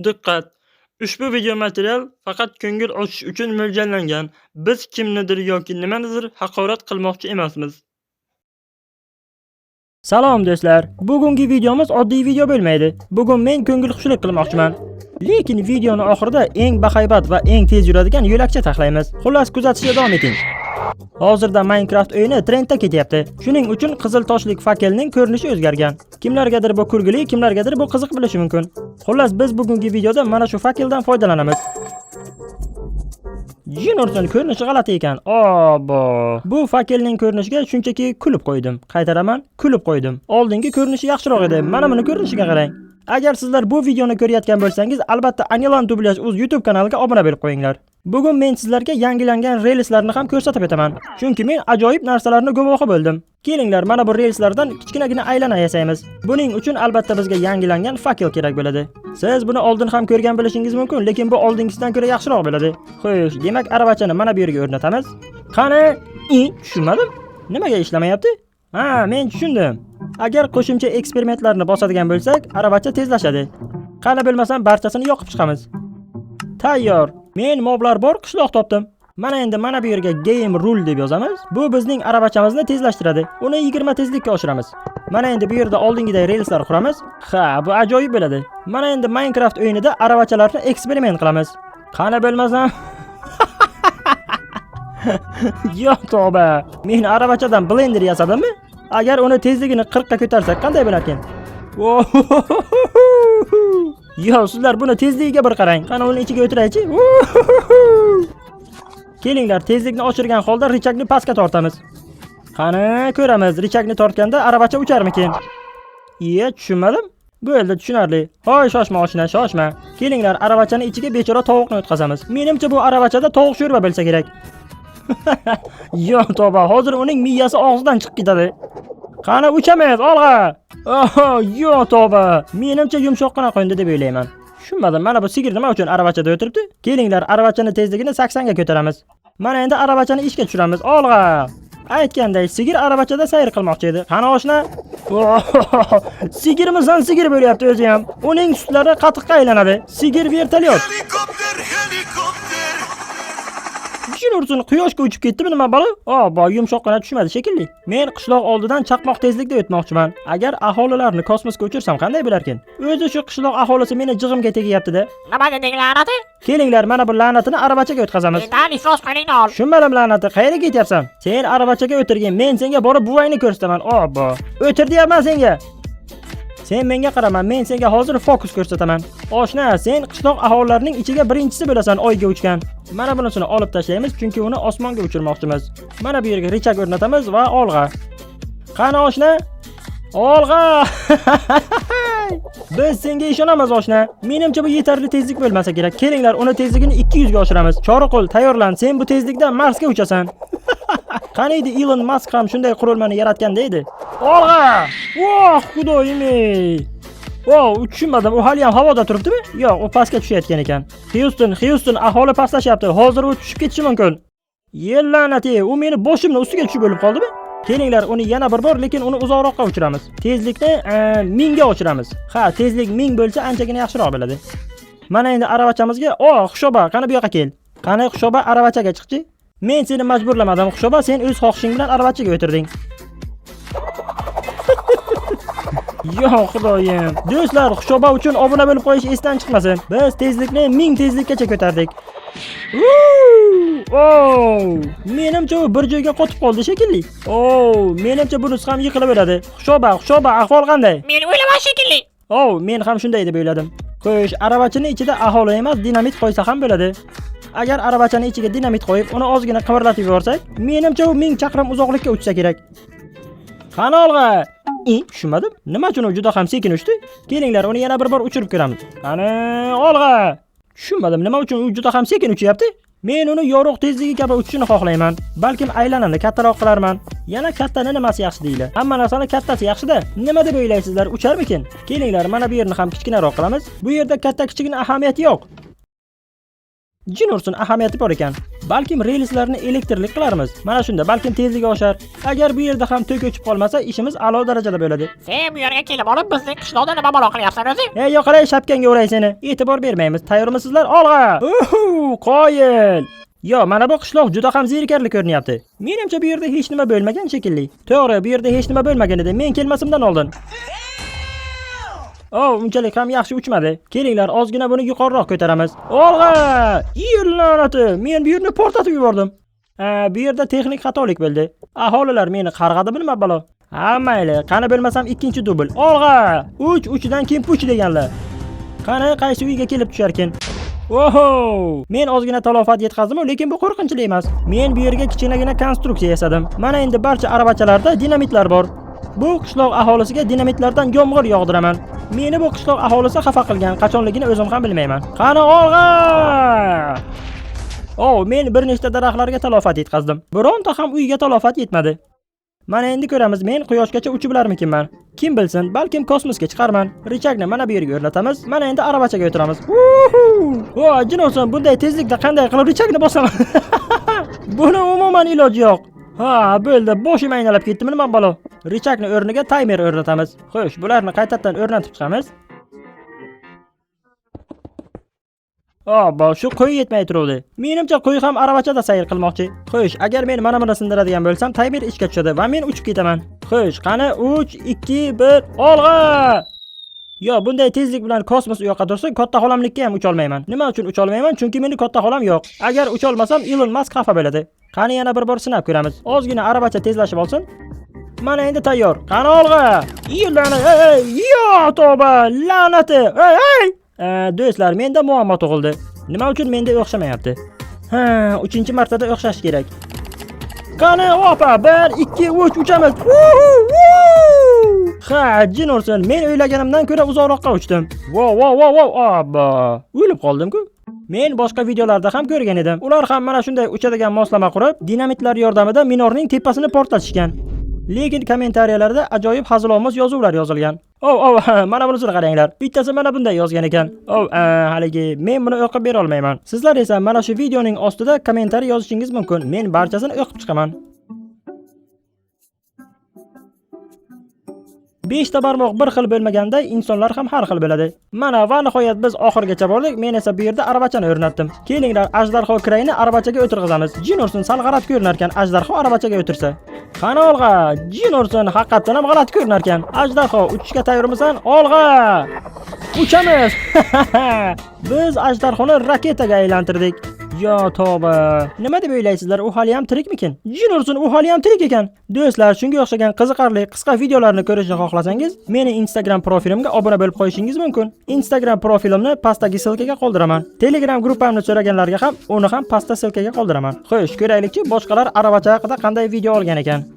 Diqqat! Ushbu video material faqat ko'ngil ochish uchun mo'ljallangan. Biz kimnidir yoki nimanidir haqorat qilmoqchi emasmiz. Salom, do'stlar. Bugungi videomiz oddiy video bo'lmaydi. Bugun men ko'ngil xushlik qilmoqchiman. Lekin videoni oxirida eng bahaybat va eng tez yuradigan yo'lakcha taxlaymiz. Xullas, kuzatishda davom eting. Hozirda Minecraft o'yini trendda ketyapti. Shuning uchun qizil toshlik fakelning ko'rinishi o'zgargan. Kimlargadir bu kulgili, kimlargadir bu qiziq bo'lishi mumkin. Xullas, biz bugungi videoda mana shu fakeldan foydalanamiz. Jin ursin, ko'rinishi g'alati ekan. Obbo. Bu fakelning ko'rinishiga shunchaki kulib qo'ydim. Qaytaraman, kulib qo'ydim. Oldingi ko'rinishi yaxshiroq edi. Mana buni ko'rinishiga qarang. Agar sizlar bu videoni ko'rayotgan bo'lsangiz, albatta Anilan Dublyaj uz YouTube kanaliga obuna bo'lib qo'yinglar. Bugun men sizlarga yangilangan relslarni ham ko'rsatib o'taman. Chunki men ajoyib narsalarni guvohi bo'ldim. Kelinglar, mana bu relslardan kichkinagina aylana yasaymiz. Buning uchun albatta bizga yangilangan fakel kerak bo'ladi. Siz buni oldin ham ko'rgan bo'lishingiz mumkin, lekin bu oldingisidan ko'ra yaxshiroq bo'ladi. Xo'sh, demak, aravachani mana bu yerga o'rnatamiz. Qani? I, tushunmadim. Nimaga ishlamayapti? Ha, men tushundim. Agar qo'shimcha eksperimentlarni bosadigan bo'lsak, aravacha tezlashadi. Qani bo'lmasam barchasini yoqib chiqamiz. Tayyor. Men moblar bor qishloq topdim. Mana endi mana bu yerga game rule deb yozamiz. Bu bizning aravachamizni tezlashtiradi. Uni 20 tezlikka oshiramiz. Mana endi bu yerda oldingiday relslar quramiz. Ha, bu ajoyib bo'ladi. Mana endi Minecraft o'yinida aravachalarni eksperiment qilamiz. Qani bo'lmasam. Yo tavba. Men aravachadan blender yasadimmi? Agar uni tezligini 40 ga ko'tarsak qanday bo'larkan? Yo, sizlar buni tezligiga bir qarang. Qani, uni ichiga o'tiraychi. Kelinglar, tezlikni oshirgan holda рычаг ni pastga tortamiz. Qani, ko'ramiz, рычаг ni tortganda aravacha ucharmikin? Iye, tushunmadim. Bo'ldi, tushunarli. Hoy, shoshma, oshna, shoshma. Kelinglar, aravachani ichiga bechora tovuqni o'tkazamiz. Menimcha, bu aravachada tovuq sho'rva bo'lsa kerak. Yo tavba, hozir uning miyasi og'zidan chiqib ketadi. Qani, uchamiz, olg'a! Oh, yo tavba. Menimcha, yumshoqqina qo'ydi deb o'ylayman. Tushunmadim, mana bu sigir nima uchun aravachada o'tiribdi? Kelinglar, aravachani tezligini 80 ga ko'taramiz. Mana endi aravachani ishga tushiramiz. Olg'a! Aytganday, sigir aravachada sayr qilmoqchi edi. Qani, oshna? Sigirmisan, sigir bo'lyapti o'zi ham. Uning sutlari qatiqqa aylanadi. Sigir vertolyot. Helikopter, helikopter. Jin ursin, quyoshga uchib ketdimi, nima balo? Obbo, yumshoqqina tushmadi shekilli. Men qishloq oldidan chaqmoq tezlikda o'tmoqchiman. Agar aholilarni kosmosga uchirsam qanday bo'larkin? O'zi shu qishloq aholisi meni jig'imga tegyapti-da. Nima deding, la'nati? Kelinglar, mana bu la'natini aravachaga o'tkazamiz. Mendan iflos qo'lingni ol. Tushunmadim, la'nati, qayerga ketyapsan? Sen aravachaga o'tirgin, men senga borib buvangni ko'rsataman. Obbo. O'tir deyapman senga. Sen menga qarama, men senga hozir fokus ko'rsataman. Oshna, sen qishloq aholilarining ichiga birinchisi bo'lasan oyga uchgan. Mana bunisini olib tashlaymiz, chunki uni osmonga uchirmoqchimiz. Mana bu yerga рычаг o'rnatamiz va olg'a. Qani, oshna? Olg'a! Biz senga ishonamiz, oshna. Menimcha, bu yetarli tezlik bo'lmasa kerak. Kelinglar, uni tezligini 200 ga oshiramiz. Choriqul, tayyorlan, sen bu tezlikda Marsga uchasan. Qaniydi Ilon Mask ham shunday qurilmani yaratganda edi. Olg'a! Voh, xudoyim ey! Wow, tushunmadim. U hali ham havoda turibdimi? Yo'q, u pastga tushayotgan ekan. Houston, Houston, aholi pastlashyapti. Hozir u tushib ketishi mumkin. Yellanati, u meni boshimni ustiga tushib o'lib qoldimi? Kelinglar, uni yana bir bor, lekin uni uzoqroqqa uchiramiz. Tezlikni 1000 ga oshiramiz. Ha, tezlik 1000 bo'lsa anchagina yaxshiroq bo'ladi. Mana endi aravachamizga, o, Xushoba, qani bu yoqqa kel. Qani, Xushoba, aravachaga chiqchi. Men seni majburlamadim, Xushoba, sen o'z xohishing bilan aravachaga o'tirding. Yo xudoyim. Do'stlar, Xushoba uchun obuna bo'lib qo'yish esdan chiqmasin. Biz tezlikni 1000 tezlikkacha ko'tardik. Oh, menimcha, u bir joyga qotib qoldi shekilli. Oh, menimcha, bunisi ham yiqilib o'ladi. Xushoba, Xushoba, ahvol qanday? Men o'ylaman shekilli. Oh, men ham shunday deb o'yladim. Xo'sh, aravachani ichida aholi emas, dinamit qo'ysa ham bo'ladi. Agar aravachani ichiga dinamit qo'yib, uni ozgina qimirlatib yuborsak, menimcha, u 1000 chaqirim uzoqlikka uchsa kerak. Qani, olg'a! I, tushunmadim. Nima uchun u juda ham sekin uchdi? Kelinglar, uni yana bir bor uchirib ko'ramiz. Qani, olg'a! Tushunmadim, nima uchun u juda ham sekin uchyapti? Men uni yorug' tezligi kabi uchishini xohlayman. Balkim aylanani kattaroq qilarman. Yana kattani nimasi yaxshi deydi. Hamma narsani kattasi yaxshida. Nima deb o'ylaysizlar, ucharmikin? Kelinglar, mana bu yerni ham kichkinaroq qilamiz. Bu yerda katta kichikning ahamiyati yo'q. Jin ursin, ahamiyati bor ekan. Balkim relslarni elektrlik qilarmiz. Mana shunda balkim tezligi oshar. Agar bu yerda ham tok o'chib qolmasa, ishimiz a'lo darajada bo'ladi. Sen bu yerga kelib olib bizning qishloqda nima balo qilyapsan o'zi? Ey, yo'qolay, shapkangga uray seni. E'tibor bermaymiz. Tayyormisizlar? Olg'a! Uhu, qoyil. Yo, mana bu qishloq juda ham zerikarli ko'rinyapti. Menimcha bu yerda hech nima bo'lmagan shekilli. To'g'ri, bu yerda hech nima bo'lmagan edi. Men kelmasimdan oldin. O, unchalik ham yaxshi uchmadi. Kelinglar, ozgina buni yuqoriroq ko'taramiz. Olg'a! La'nati! Men bu yerni portlatib yubordim. Ha, bu yerda texnik xatolik bo'ldi. Aholilar meni qarg'adimi nima balo? Ha, mayli, qani bo'lmasam ikkinchi dubl. Olg'a! 3 uchdan keyin puch deganlar. Qani qaysi uyga kelib tusharkin? Oho! Men ozgina talofat yetkazdim, lekin bu qo'rqinchli emas. Men bu yerga kichkinagina konstruksiya yasadim. Mana endi barcha aravachalarda dinamitlar bor. Bu qishloq aholisiga dinamitlardan yomg'ir yog'diraman. Meni bu qishloq aholisi xafa qilgan, qachonligini o'zim ham bilmayman. Qani olg'a! O, men bir nechta daraxtlarga talofat yetkazdim. Bironta ham uyga talofat yetmadi. Mana endi ko'ramiz, men quyoshgacha uchib bilarmikinman. Kim bilsin, balkim kosmosga chiqarman. Richagni mana bu yerga o'rnatamiz. Mana endi aravachaga o'tiramiz. Uhu! Vo, jin olsin, bunday tezlikda qanday qilib richagni bosaman? Buni umuman iloji yo'q. Ha, bo'ldi, boshim aynalab ketdimi nima balo? Richagni o'rniga taymer o'rnatamiz. Xo'sh, bularni qaytadan o'rnatib chiqamiz. Obbo, shu qo'y yetmay turuvdi. Menimcha qo'y ham aravachada sayr qilmoqchi. Xo'sh, agar men mana buni sindiradigan bo'lsam, taymer ishga tushadi va men uchib ketaman. Xo'sh, qani 3 2 1 olg'a! Yo, bunday tezlik bilan kosmos u yoqqa tursa, katta xolamlikka ham ucholmayman. Nima uchun ucholmayman? Chunki meni katta xolam yo'q. Agar ucholmasam, Elon Musk xafa bo'ladi. Qani yana bir bor sinab ko'ramiz. Ozgina aravacha tezlashib olsin. Mana endi tayyor. Qani olg'a! La'nat, ey, ey, yo tavba, la'nati. Ey, ey! Do'stlar, menda muammo tug'ildi. Nima uchun menda o'xshamayapti? Ha, 3-martada o'xshash kerak. Qani, opa, 1 2 3 uchamiz. Vuhu, vuu! Ha, jin ursin, men o'ylaganimdan ko'ra uzoqroqqa uchdim. Vo, vo, vo, vo, obbo. O'lib qoldim-ku. Men boshqa videolarda ham ko'rgan edim. Ular ham mana shunday uchadigan moslama qurib, dinamitlar yordamida minorning tepasini portlatishgan. Lekin kommentariyalarda ajoyib hazilomuz yozuvlar yozilgan. Ov, ov, mana bunisini qaranglar. Bittasi mana bunday yozgan ekan. Ov, haligi men buni o'qib bera olmayman. Sizlar esa mana shu videoning ostida kommentariy yozishingiz mumkin. Men barchasini o'qib chiqaman. 5 ta barmoq bir xil bo'lmaganda insonlar ham har xil bo'ladi. Mana va nihoyat biz oxirigacha bordik. Men esa bu yerda aravachani o'rnatdim. Kelinglar, ajdarho krayni aravachaga o'tirg'izamiz. Jin ursin, sal g'alati ko'rinar ekan ajdarho aravachaga o'tirsa. Qani olg'a, jin ursin, haqiqatdan ham g'alati ko'rinar ekan. Ajdarho, uchishga tayyormisan? Olg'a! Uchamiz! Biz ajdarhoni raketaga aylantirdik. Yo tavba. Nima deb o'ylaysizlar? U hali ham tirikmikin? Jin ursin, u hali ham tirik ekan. Do'stlar, shunga o'xshagan qiziqarli qisqa videolarni ko'rishni xohlasangiz, meni Instagram profilimga obuna bo'lib qo'yishingiz mumkin. Instagram profilimni pastdagi ссылкаga qoldiraman. Telegram gruppamni so'raganlarga ham uni ham pastda ссылкаga qoldiraman. Xo'sh, ko'raylikchi, boshqalar aravacha haqida qanday video olgan ekan.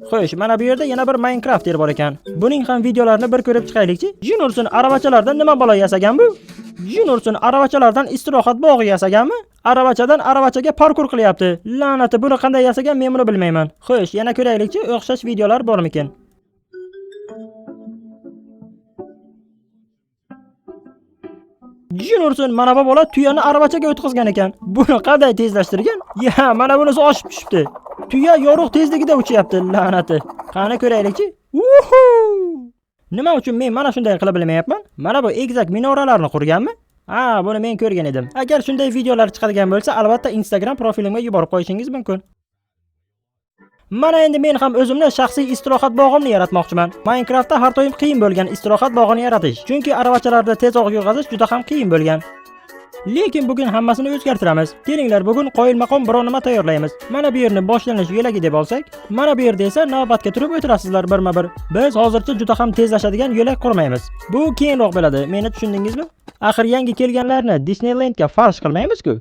Xo'sh, mana bu yerda yana bir Minecrafter bor ekan. Buning ham videolarini bir ko'rib chiqaylikchi. Jin ursin, aravachalardan nima balo yasagan bu? Jin ursin, aravachalardan istirohat bog'i yasaganmi? Aravachadan aravachaga parkur qilyapti. La'nati, buni qanday yasagan men buni bilmayman. Xo'sh, yana ko'raylikchi, o'xshash videolar bormikin? Jin ursin, mana bu bola tuyani aravachaga o'tkazgan ekan. Buni qanday tezlashtirgan? Ya, mana bunisi oshib tushibdi. Tuya yorug' tezligida uchyapti, la'nati. Qani ko'raylikchi. Uhu! Nima uchun men mana shunday qila bilmayapman? Mana bu egizak minoralarni qurganmi? Ha, buni men ko'rgan edim. Agar shunday videolar chiqadigan bo'lsa, albatta Instagram profilimga yuborib qo'yishingiz mumkin. Mana endi men ham o'zimni shaxsiy istirohat bog'imni yaratmoqchiman. Minecraftda har doim qiyin bo'lgan istirohat bog'ini yaratish. Chunki aravachalarda tezroq yurg'azish juda ham qiyin bo'lgan. Lekin bugun hammasini o'zgartiramiz. Kelinglar, bugun qoyilmaqom biror nima tayyorlaymiz. Mana bu yerni boshlanish yo'lagi deb olsak, mana bu yerda esa navbatga turib o'tirasizlar birma-bir. Biz hozircha juda ham tezlashadigan yo'lak qurmaymiz. Bu keyinroq bo'ladi. Meni tushundingizmi? Axir yangi kelganlarni Disneylandga farsh qilmaymiz-ku.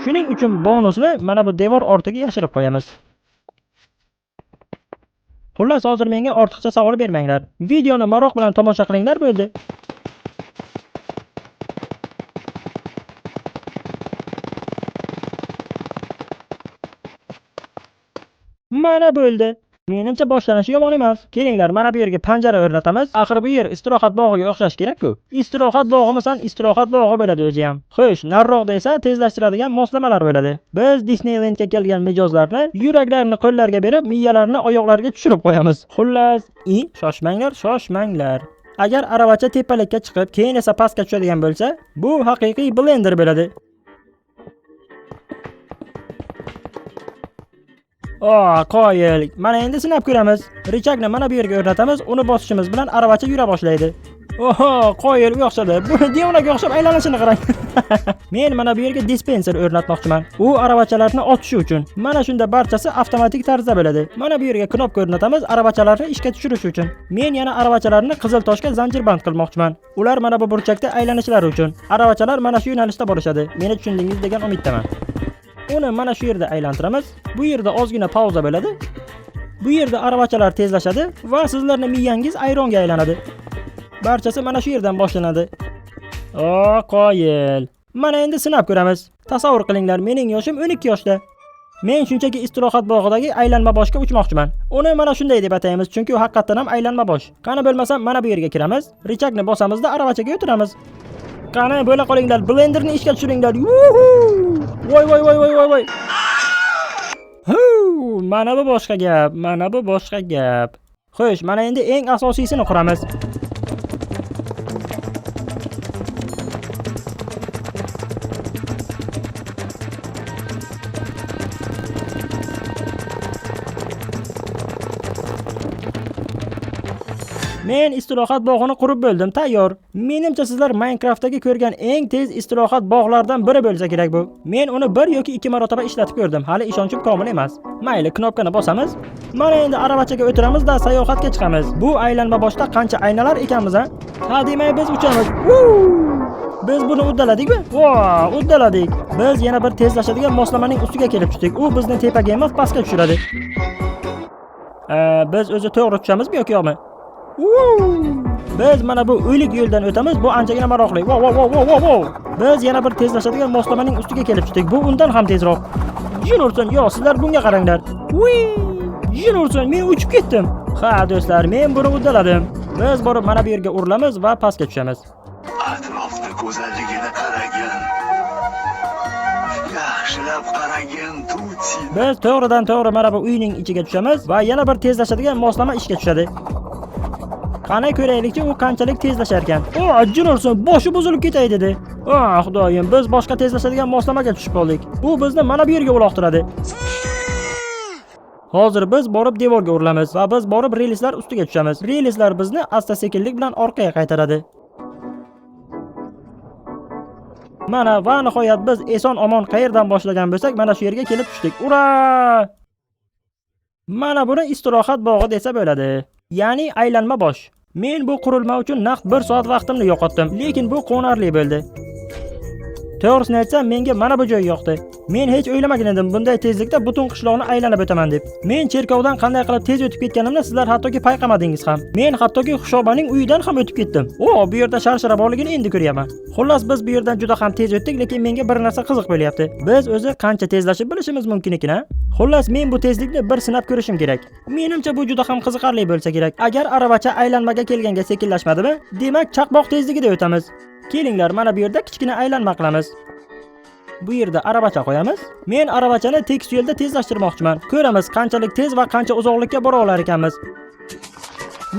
Shuning uchun bonusni mana bu devor ortiga yashirib qo'yamiz. Xullas, hozir menga ortiqcha savol bermanglar. Videoni maroq bilan tomosha qilinglar bo'ldi. Mana bo'ldi. Menimcha boshlanishi yomon emas. Kelinglar, mana bu yerga panjara o'rnatamiz. Axir bu yer istirohat bog'iga o'xshash kerak-ku. Istirohat bog'imisan, istirohat bog'i bo'ladi o'zi ham. Xo'sh, nariroqda esa tezlashtiradigan moslamalar bo'ladi. Biz Disneylandga kelgan mijozlarni yuraklarini qo'llariga berib, miyalarini oyoqlariga tushirib qo'yamiz. Xullas, shoshmanglar, shoshmanglar. Agar aravacha tepalikka chiqib, keyin esa pastga tushadigan bo'lsa, bu haqiqiy blender bo'ladi. O, qoyil. Mana endi sinab ko'ramiz. Richagni mana bu yerga o'rnatamiz, uni bosishimiz bilan aravacha yura boshlaydi. Oho, qoyil o'xshadi. Buni devonaga o'xshab aylanishini qarang. Men mana bu yerga dispenser o'rnatmoqchiman. U aravachalarni otishi uchun. Mana shunda barchasi avtomatik tarzda bo'ladi. Mana bu yerga knopka o'rnatamiz aravachalarni ishga tushirish uchun. Men yana aravachalarni qizil toshga zanjirband qilmoqchiman. Ular mana bu burchakda aylanishlari uchun. Aravachalar mana shu yo'nalishda borishadi. Meni tushundingiz degan umiddaman. Uni mana shu yerda aylantiramiz. Bu yerda ozgina pauza bo'ladi. Bu yerda aravachalar tezlashadi va sizlarning miyangiz ayronga aylanadi. Barchasi mana shu yerdan boshlanadi. O, qoyil. Mana endi sinab ko'ramiz. Tasavvur qilinglar, mening yoshim 12 yoshda. Men shunchaki istirohat bog'idagi aylanma boshga uchmoqchiman. Uni mana shunday deb ataymiz, chunki u haqiqatdan ham aylanma bosh. Qani bo'lmasam mana bu yerga kiramiz, richagni bosamizda aravachaga o'tiramiz. Qani bo'la qolinglar, blenderni ishga tushiringlar. Yuhu! Voy voy voy voy voy voy. Hu, mana bu boshqa gap, mana bu boshqa gap. Xo'sh, mana endi eng asosiysini quramiz. Men istirohat bog'ini qurib bo'ldim, tayyor. Menimcha sizlar Minecraftdagi ko'rgan eng tez istirohat bog'laridan biri bo'lsa kerak bu. Men uni bir yoki ikki marotaba ishlatib ko'rdim, hali ishonchim komil emas. Mayli, knopkani bosamiz. Mana endi aravachaga o'tiramiz-da sayohatga chiqamiz. Bu aylanma boshda qancha aynalar ekanmiz a? Ha, demak biz uchamiz. Woo! Biz buni uddaladikmi? Vo, uddaladik. Biz yana bir tezlashadigan moslamaning ustiga kelib tushdik. U bizni tepaga emas, pastga tushiradi. Biz o'zi to'g'ri tushamizmi yoki yo'qmi? Woo! Biz mana bu o'lik yo'ldan o'tamiz. Bu anchagina maroqli. Vo vo vo vo vo vo. Biz yana bir tezlashadigan moslamaning ustiga kelib tushdik. Bu undan ham tezroq. Jin ursin, yo, sizlar bunga qaranglar. Wii! Jin ursin, men uchib ketdim. Ha, do'stlar, men buni uddaladim. Biz borib mana bu yerga urilamiz va pastga tushamiz. Atrofni go'zalligini qaragin. Yaxshilab qaragin, Tuti. Biz to'g'ridan to'g'ri mana bu uyning ichiga tushamiz va yana bir tezlashadigan moslama ishga tushadi. Qani ko'raylikchi u qanchalik tezlashar ekan. O, jin ursin, boshi buzilib ketay dedi. Ah, xudoyim, biz boshqa tezlashadigan moslamaga tushib qoldik. Bu bizni mana bu yerga uloqtiradi. Hozir biz borib devorga urilamiz va biz borib relslar ustiga tushamiz. Relslar bizni asta-sekinlik bilan orqaga qaytaradi. Mana va nihoyat biz eson omon qayerdan boshlagan bo'lsak, mana shu yerga kelib tushdik. Ura! Mana buni istirohat bog'i desa bo'ladi. Ya'ni aylanma bosh. Men bu qurilma uchun naqd 1 soat vaqtimni yo'qotdim, lekin bu quvonarli bo'ldi. To'g'risini aytsam, menga mana bu joy yoqdi. Men hech o'ylamagan edim bunday tezlikda butun qishloqni aylanib o'taman deb. Men cherkovdan qanday qilib tez o'tib ketganimni sizlar hattoki payqamadingiz ham. Men hattoki Xushobaning uyidan ham o'tib ketdim. O, bu yerda sharshara borligini endi ko'ryapman. Xullas, biz bu yerdan juda ham tez o'tdik, lekin menga bir narsa qiziq bo'lyapti. Biz o'zi qancha tezlashib bilishimiz mumkin ekan, a? Xullas, men bu tezlikni bir sinab ko'rishim kerak. Menimcha bu juda ham qiziqarli bo'lsa kerak. Agar aravacha aylanmaga kelganga sekinlashmadimi, demak chaqmoq tezligida o'tamiz. Kelinglar, mana bu yerda kichkina aylanma qilamiz. Bu yerda aravacha qo'yamiz. Men aravachani tekis yo'lda tezlashtirmoqchiman. Ko'ramiz qanchalik tez va qancha uzoqlikka bora olar ekanmiz.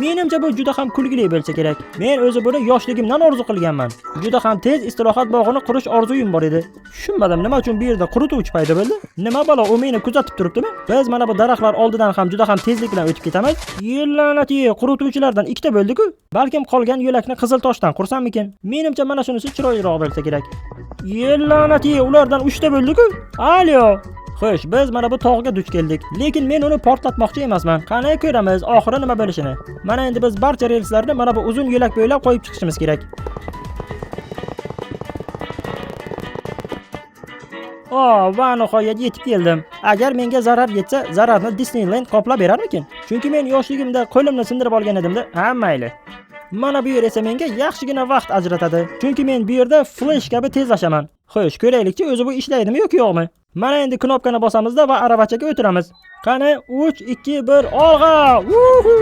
Menimcha bu juda ham kulgili bo'lsa kerak. Men o'zi buni yoshligimdan orzu qilganman. Juda ham tez istirohat bog'ini qurish orzuyim bor edi. Tushunmadim, nima uchun bu yerda qurituvchi paydo bo'ldi? Nima balo, u meni kuzatib turibdimi? Biz mana bu daraxtlar oldidan ham juda ham tezlik bilan o'tib ketamiz. La'nati, qurituvchilardan ikkita bo'ldi-ku. Balkim qolgan yo'lakni qizil toshdan qursammikin? Menimcha mana shunisi chiroyliroq bo'lsa kerak. La'nati, ulardan uchta bo'ldi-ku. Alo. Xo'sh, biz mana bu tog'ga duch keldik. Lekin men uni portlatmoqchi emasman. Qani ko'ramiz oxiri nima bo'lishini. Mana endi biz barcha relslarni mana bu uzun yo'lak bo'ylab qo'yib chiqishimiz kerak. O, va nihoyat yetib keldim. Agar menga zarar yetsa, zararni Disneyland qoplab berarmikin? Chunki men yoshligimda qo'limni sindirib olgan edimda. Ha, mayli. Mana bu yer esa menga yaxshigina vaqt ajratadi. Chunki men bu yerda flash kabi tezlashaman. Xo'sh, ko'raylikchi, o'zi bu ishlaydimi yoki yo'qmi? Mana endi knopkani bosamizda va aravachaga o'tiramiz. Qani 3 2 1 olg'a! Uhu!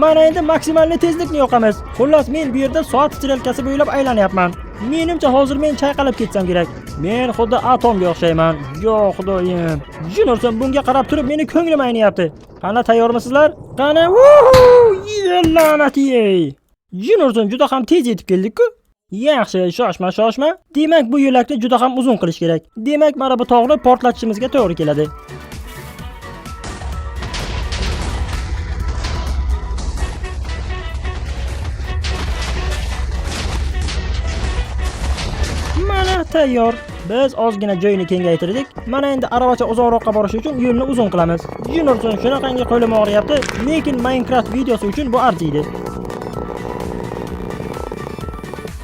Mana endi maksimalni tezlikni yoqamiz. Xullas, men bu yerda soat strelkasi bo'ylab aylanyapman. Menimcha hozir men chayqalib ketsam kerak. Men xuddi atomga o'xshayman. Yo xudoyim. Jin ursin, bunga qarab turib meni ko'nglim ayniyapti. Qani tayyormisizlar? Qani uhu! La'nati! Jin ursin, juda ham tez yetib keldik-ku. Yaxshi, shoshma, shoshma. Demak, bu yo'lakni juda ham uzun qilish kerak. Demak, mana bu tog'ni portlatishimizga to'g'ri keladi. Mana tayyor. Biz ozgina joyini kengaytirdik. Mana endi aravacha uzoqroqqa borish uchun yo'lni uzun qilamiz. Jin ursin, shunaqangi qo'lim og'riyapti, lekin Minecraft videosi uchun bu arziydi.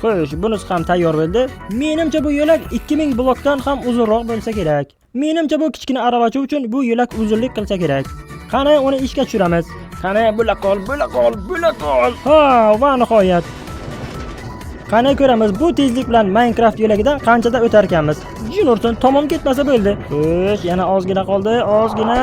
Xo'sh, bunisi ham tayyor bo'ldi. Menimcha bu yo'lak 2000 blokdan ham uzunroq bo'lsa kerak. Menimcha bu kichkina aravacha uchun bu yo'lak uzunlik qilsa kerak. Qani uni ishga tushiramiz. Qani bo'la qol, bo'la qol, bo'la qol. Ha, va nihoyat. Qani ko'ramiz bu tezlik bilan Minecraft yo'lagidan qanchada o'tar ekanmiz. Jin ursin, tomon ketmasa bo'ldi. Xo'sh, yana ozgina qoldi, ozgina.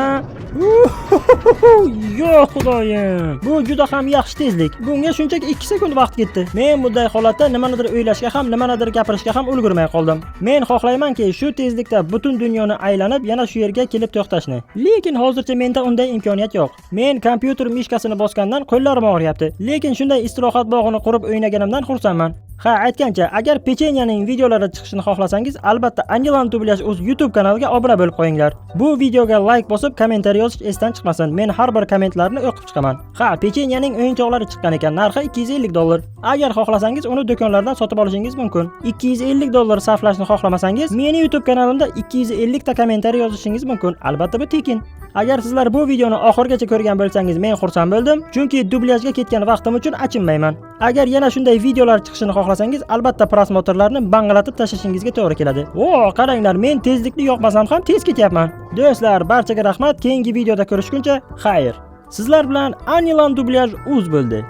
Yo xudoyim. Bu juda ham yaxshi tezlik. Bunga shunchaki 2 sekund vaqt ketdi. Men bunday holatda nimanidir o'ylashga ham, nimanidir gapirishga ham ulgurmay qoldim. Men xohlaymanki, shu tezlikda butun dunyoni aylanib, yana shu yerga kelib to'xtashni. Lekin hozircha menda unday imkoniyat yo'q. Men kompyuter mishkasini bosgandan qo'llarim og'riyapti. Lekin shunday istirohat bog'ini qurib o'ynaganimdan xursandman. Ha, aytgancha, agar pechenyaning videolari chiqishini xohlasangiz, albatta Anilan Dublyaj o'z YouTube kanaliga obuna bo'lib qo'yinglar. Bu videoga like bosib, kommentariy yozish esdan chiqmasin. Men har bir kommentlarni o'qib chiqaman. Ha, pechenyaning o'yinchoqlari chiqqan ekan, narxi $250. Agar xohlasangiz, uni do'konlardan sotib olishingiz mumkin. $250 sarflashni xohlamasangiz, meni YouTube kanalimda 250 ta kommentariy yozishingiz mumkin. Albatta bu tekin. Agar sizlar bu videoni oxirigacha ko'rgan bo'lsangiz, men xursand bo'ldim, chunki dublyajga ketgan vaqtim uchun achinmayman. Agar yana shunday videolar chiqishini xohlasangiz, albatta просмотр larni bang'alatib tashlashingizga to'g'ri keladi. O, qaranglar, men tezlikni yoqmasam ham tez ketyapman. Do'stlar, barchaga rahmat. Keyingi videoda ko'rishguncha xayr. Sizlar bilan Anilan Dublyaj uz bo'ldi.